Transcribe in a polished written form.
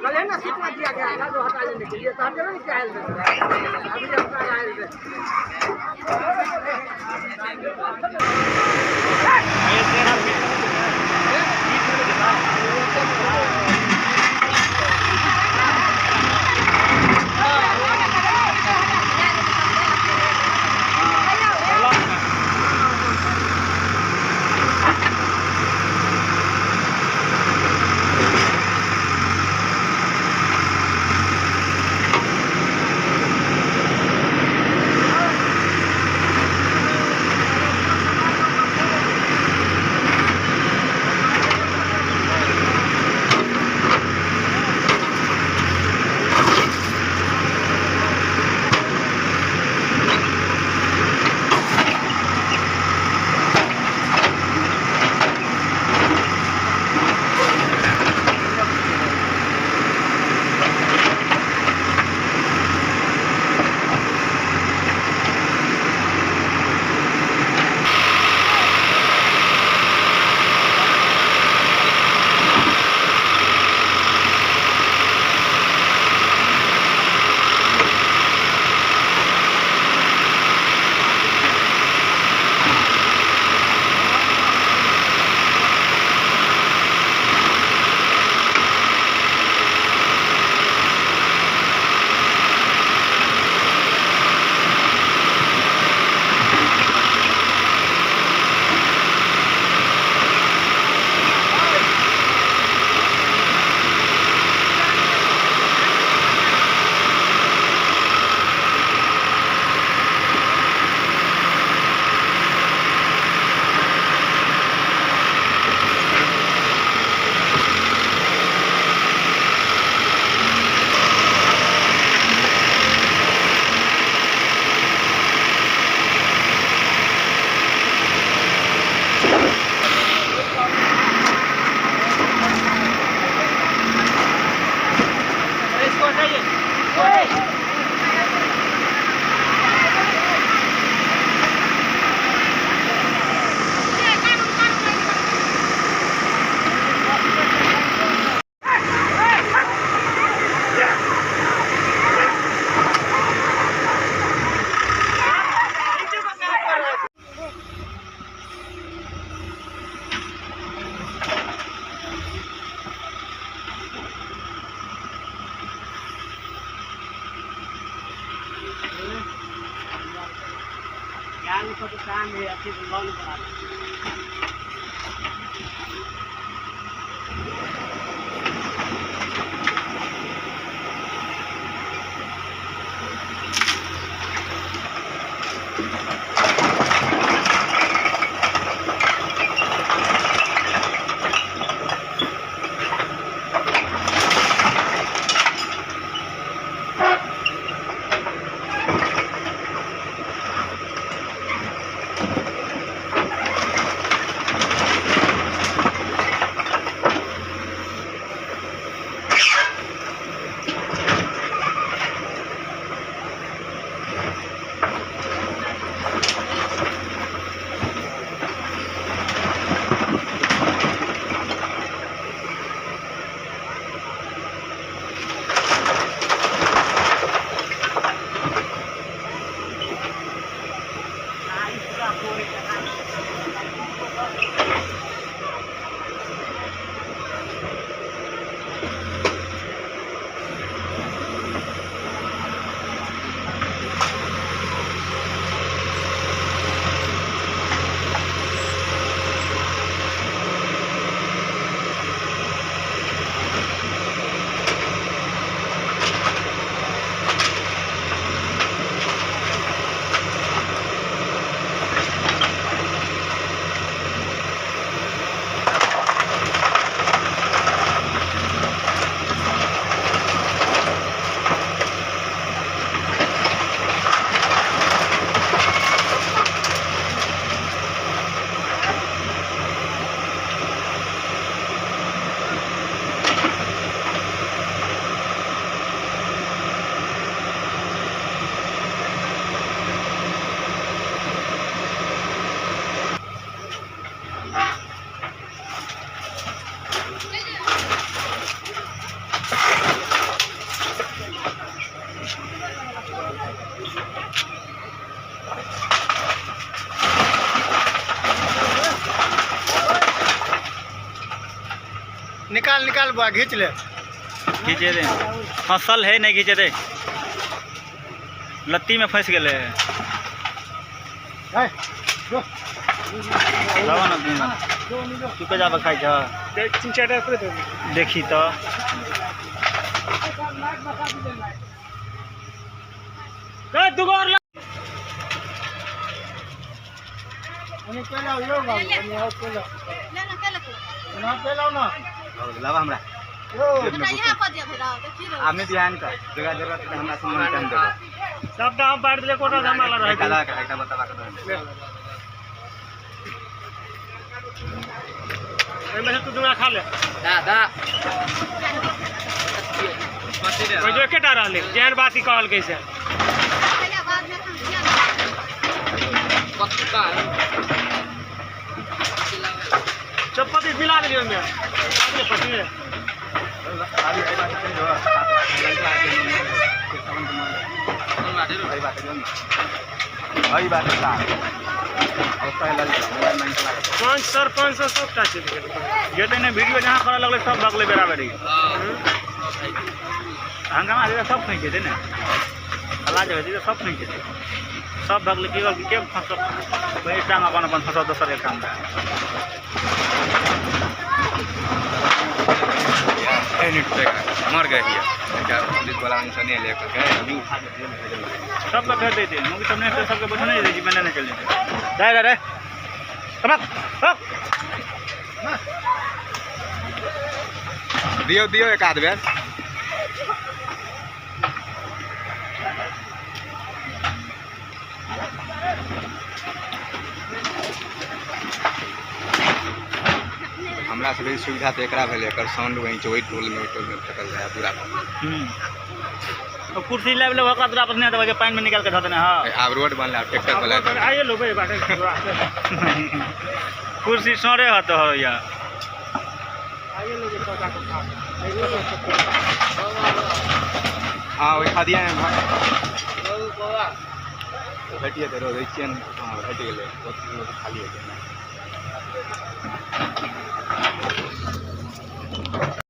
कल है ना सूचना दिया गया है जो हटा लेने के लिए, तो हटे नहीं क्या अभी जब निकाल निकाल बुआ, घींच ले। घीचे दे, फसल है नहीं घीचे दे, लत्ती में फंस गेलै। है, जो। लावा ना तू, तू के जाबे खाइ छ? तीन चार पूरे देबै। देखी तो। ए, दूगो और ला। ओने के लाओ यो बाबू, ओने आओ के लाओ। ना के लाओ ना। लावा हमरा। यो। आमे बिहान का जगह जगह पे हमरा सामान टाइम देबो। सब दाम बांट देले, कोटा दाम वाला रहे। एक आधा का एकटा बतावा के दो। एमे से तू दुना खा ले। ओइ जो एकेटा रहले, जेहन बात ही कहल कैसे। चप्पल मिला देलियै ओहिमे पति। अभी एहि बात के जो एहि बात जो एहि बात का और पहला मोबाइल में लागत। 500 500 सबटा चलि गेलै। जे ने वीडियो जहाँ करे लगले सब भगले बेराबेरी। हंगामा हेतै तऽ सब खसि जेतै ने, हल्ला जे हेतै तऽ सब खसि जेतै। सब भगले की कहलकै के फंसत वही टांग अपन अपन फंसत दोसरके काम रहे। मर गए हिया पुलिस वाला इंसान नहीं लेकर गए अभी उठा के जेल भेजल। सबके फेर दैते मौगी सब नहीं, सबके बैठे नहीं दै छी, मैंने नहीं चलि जेतै। जाय रे रे सबक सब। दियो दियो एक आध बेर। हमरा से बेसी सुविधा तऽ एकरा भेलै, एकर साउंड वहीं छै, ओहि टोल में, ओहि टोल में फेकल जाइ पूरा। तो कुर्सी लाबि लेब ओकरा दूरा पर नहि देबै, पानि में निकालि के धऽ देने। हँ। आब रोड बनलै, आब ट्रैक्टर वाला। आइए लो बाटे। कुर्सी सड़े हत हो या। आइए लो पता को खा। हाँ, ओहि खदिया में भाई भेटिए तऽ रोज छियै ने। हँ, भेट गेलै, ओतऽ खाली हेतै ने।